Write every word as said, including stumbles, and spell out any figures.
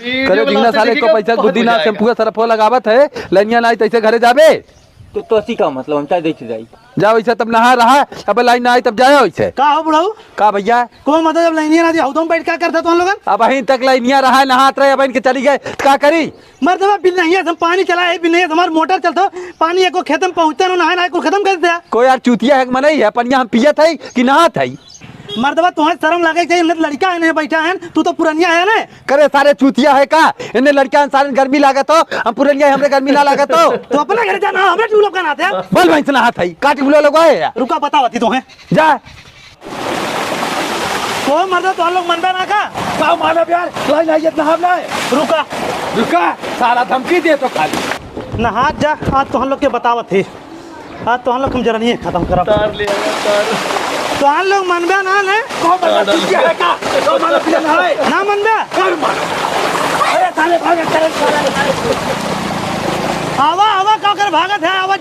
करे दिखना साले, एको पैसा बुद्धि ना, शैम्पुआ सरफो लगावत है, लाइनिया ना आई तैसे घरे जाबे। तो, तो असी का मतलब, हम चाहे देख जाई। जा वैसे तब नहा रहा, अब लाइन ना आई तब जाया वैसे। का हो बुढ़ऊ? का भैया? को मतलब जब लाइनिया ना दी, हौदम बैठ का करता तुम लोगन? अब अहीं तक लाइनिया रहा, नहात रहे, अब इनके चली गए, तो का करी? मर्दवा बिल नहीं है, हम पानी चला है, बिल नहीं है, हमार मोटर चलता, पानी एको खेत में पहुँचता ना, नहाए ना, कुल खत्म कर देता। कोई यार चूतिया है कि मनई है, पनिया हम पियत है कि नहात है? मर्दवा, तोहे शर्म लागे के चाहिए, इन्हें लड़का है, इन्हें बैठा है, तू तो पुरनिया है ना। करे सारे चूतिया है का? इन्हें लड़का है, सारे गर्मी लागत हो, हम पुरनिया है, हमरे गर्मी ना लागत हो। तो अपना घर जाना, हमरे टूलब का नाते। बोल भाई, इतना हाथ है, काटी बुला लोग आए यार। रुका, बतावत ही तोहे। जा। को मर्दा, तोहन लोग मनबे ना का? का मानब यार, लाइन आई है, नहाब ना है। रुका। रुका, साला धमकी दे तो खाली। नहात जा, आज तोहन लोग के बतावत ही। आज तोहन लोग हम जरनिए खत्म करब। तार ले आया, तार। तोहन लोग मनबे ना ने? को मर्दा, तार। तू क्या है का? को मर्दा, तू क्या है? ना मनबे? कर मार। अरे साले, भाग, साले, साले। आवा, आवा, का कर भागत है, आवा।